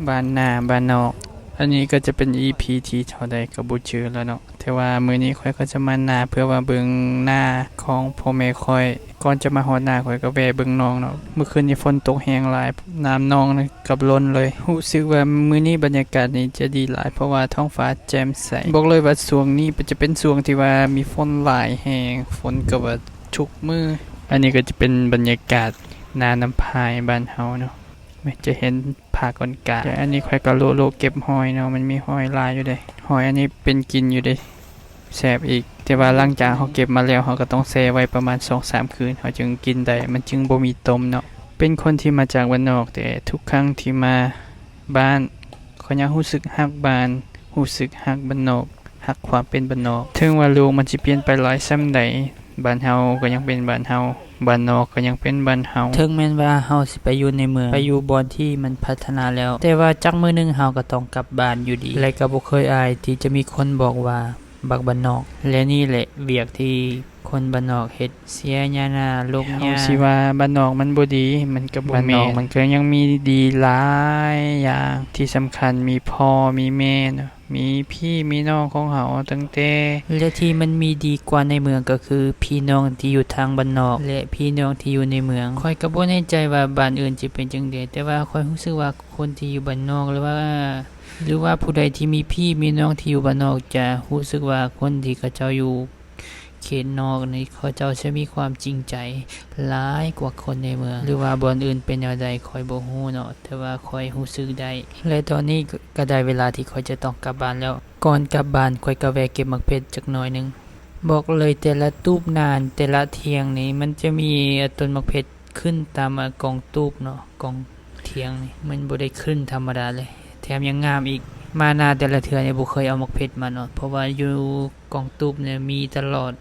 ບ້ານນາ ບ້ານນອກ. ອັນນີ້ກໍຈະເປັນອີພີທີເທົ່າໃດກໍບໍ່ຈື່ແລ້ວເນາະ, ແຕ່ວ່າມື້ນີ້ຂ້ອຍກໍຈະມານາ ເພື່ອວ່າເບິ່ງນາຂອງພໍ່ແມ່ຂ້ອຍ. ກ່ອນຈະມາຮອດນາ ຂ້ອຍກໍແວ່ເບິ່ງໜອງເນາະ. ມື້ຄືນນີ້ຝົນຕົກແຮງຫຼາຍ, ນ້ຳໜອງນີ້ກັບລົ້ນເລີຍ. ຮູ້ສຶກວ່າມື້ນີ້ບັນຍາກາດນີ້ຈະດີຫຼາຍ ເພາະວ່າທ້ອງຟ້າແຈ່ມໃສ. ບອກເລີຍວ່າຊ່ວງນີ້ຈະເປັນຊ່ວງທີ່ວ່າມີຝົນຫຼາຍແຮງ, ຝົນກໍວ່າທຸກມື້. ອັນນີ້ກໍຈະເປັນບັນຍາກາດນານ້ຳພາຍບ້ານເຮົາເນາະ. ແມ່ນຈະເຫັນຜາກອນກາ. ແຕ່ອັນນີ້ຂ້ອຍກໍໂລະໆເກັບຫອຍເນາະ, ມັນມີຫອຍຫຼາຍຢູ່ເດ້. ຫອຍອັນນີ້ເປັນກິນຢູ່ເດ້, ແຊບອີກ. ແຕ່ວ່າຫຼັງຈາກເຮົາເກັບມາແລ້ວ ເຮົາກໍຕ້ອງແຊ່ໄວ້ປະມານສອງສາມຄືນ ເຮົາຈຶ່ງກິນໄດ້, ມັນຈຶ່ງບໍ່ມີຕົມເນາະ. ເປັນຄົນທີ່ມາຈາກບ້ານນອກ, ແຕ່ທຸກຄັ້ງທີ່ມາບ້ານ ຂ້ອຍຍັງຮູ້ສຶກຮັກບ້ານ, ຮູ້ສຶກຮັກບ້ານນອກ. ຮັກຄວາມເປັນບ້ານນອກ. ເຖິງວ່າໂລກມັນຊິປ່ຽນໄປຫຼາຍສ່ຳໃດ, ບ້ານເຮົາກໍຍັງເປັນບ້ານເຮົາ, ບ້ານນອກກໍຍັງເປັນບ້ານເຮົາ. ເຖິງແມ່ນວ່າເຮົາຊິໄປຢູ່ໃນເມືອງ, ໄປຢູ່ບ່ອນທີ່ມັນພັດທະນາແລ້ວ, ແຕ່ວ່າຈັກມື້ໜຶ່ງເຮົາກໍຕ້ອງກັບບ້ານຢູ່ດີ, ແລະ ກໍບໍ່ເຄີຍອາຍທີ່ຈະມີຄົນບອກວ່າບັກບ້ານນອກ. ແລະ ນີ້ແຫຼະວຽກທີ່ຄົນບ້ານນອກເຮັດ, ເສຍຫຍ້ານາ, ລົກຫຍ້າ. ເຮົາຊິວ່າບ້ານນອກມັນບໍ່ດີ, ມັນກໍບໍ່ແມ່ນ. ບ້ານນອກມັນກໍຍັງມີດີຫຼາຍຢ່າງ. ທີ່ສຳຄັນມີພໍ່ມີແມ່ເນາະ. ມີພີ່ມີນ້ອງຂອງເຮົາຕັ້ງແຕ່ ແລະ ທີ່ມັນມີດີກວ່າໃນເມືອງກໍຄືພີ່ນ້ອງທີ່ຢູ່ທາງບ້ານນອກ ແລະ ພີ່ນ້ອງທີ່ຢູ່ໃນເມືອງ. ຂ້ອຍກໍບໍ່ແນ່ໃຈວ່າບ້ານອື່ນຊິເປັນຈັ່ງໃດ, ແຕ່ວ່າຂ້ອຍຮູ້ສຶກວ່າຄົນທີ່ຢູ່ບ້ານນອກ ຫຼືວ່າ ຫຼືວ່າຜູ້ໃດທີ່ມີພີ່ມີນ້ອງທີ່ຢູ່ບ້ານນອກ ຈະຮູ້ສຶກວ່າຄົນທີ່ເຂົາເຈົ້າຢູ່ ເຂດນອກນີ້ ເຂົາເຈົ້າຈະມີຄວາມຈິງໃຈຫຼາຍກວ່າຄົນໃນເມືອງ. ຫຼືວ່າບ່ອນອື່ນເປັນແນວໃດ ຂ້ອຍບໍ່ຮູ້ເນາະ, ແຕ່ວ່າຂ້ອຍຮູ້ສຶກໄດ້. ແລະ ຕອນນີ້ກໍໄດ້ເວລາທີ່ຂ້ອຍຈະຕ້ອງກັບບ້ານແລ້ວ. ກ່ອນກັບບ້ານ ຂ້ອຍກໍແວ່ເກັບໝາກເຜັດຈັກໜ້ອຍໜຶ່ງ. ບອກເລີຍ ແຕ່ລະຕູບນານ ແຕ່ລະຖຽງນີ້ ມັນຈະມີຕົ້ນໝາກເຜັດຂຶ້ນຕາມກອງຕູບເນາະ, ກອງ ຖຽງນີ້ມັນບໍ່ໄດ້ຂຶ້ນທຳມະດາເລີຍ, ແຖມຍັງງາມອີກ. ມານາແຕ່ລະເທື່ອນີ້ບໍ່ເຄີຍເອົາໝາກເຜັດມາເນາະ, ເພາະວ່າຢູ່ກອງຕູບນີ້ມີຕະຫຼອດ,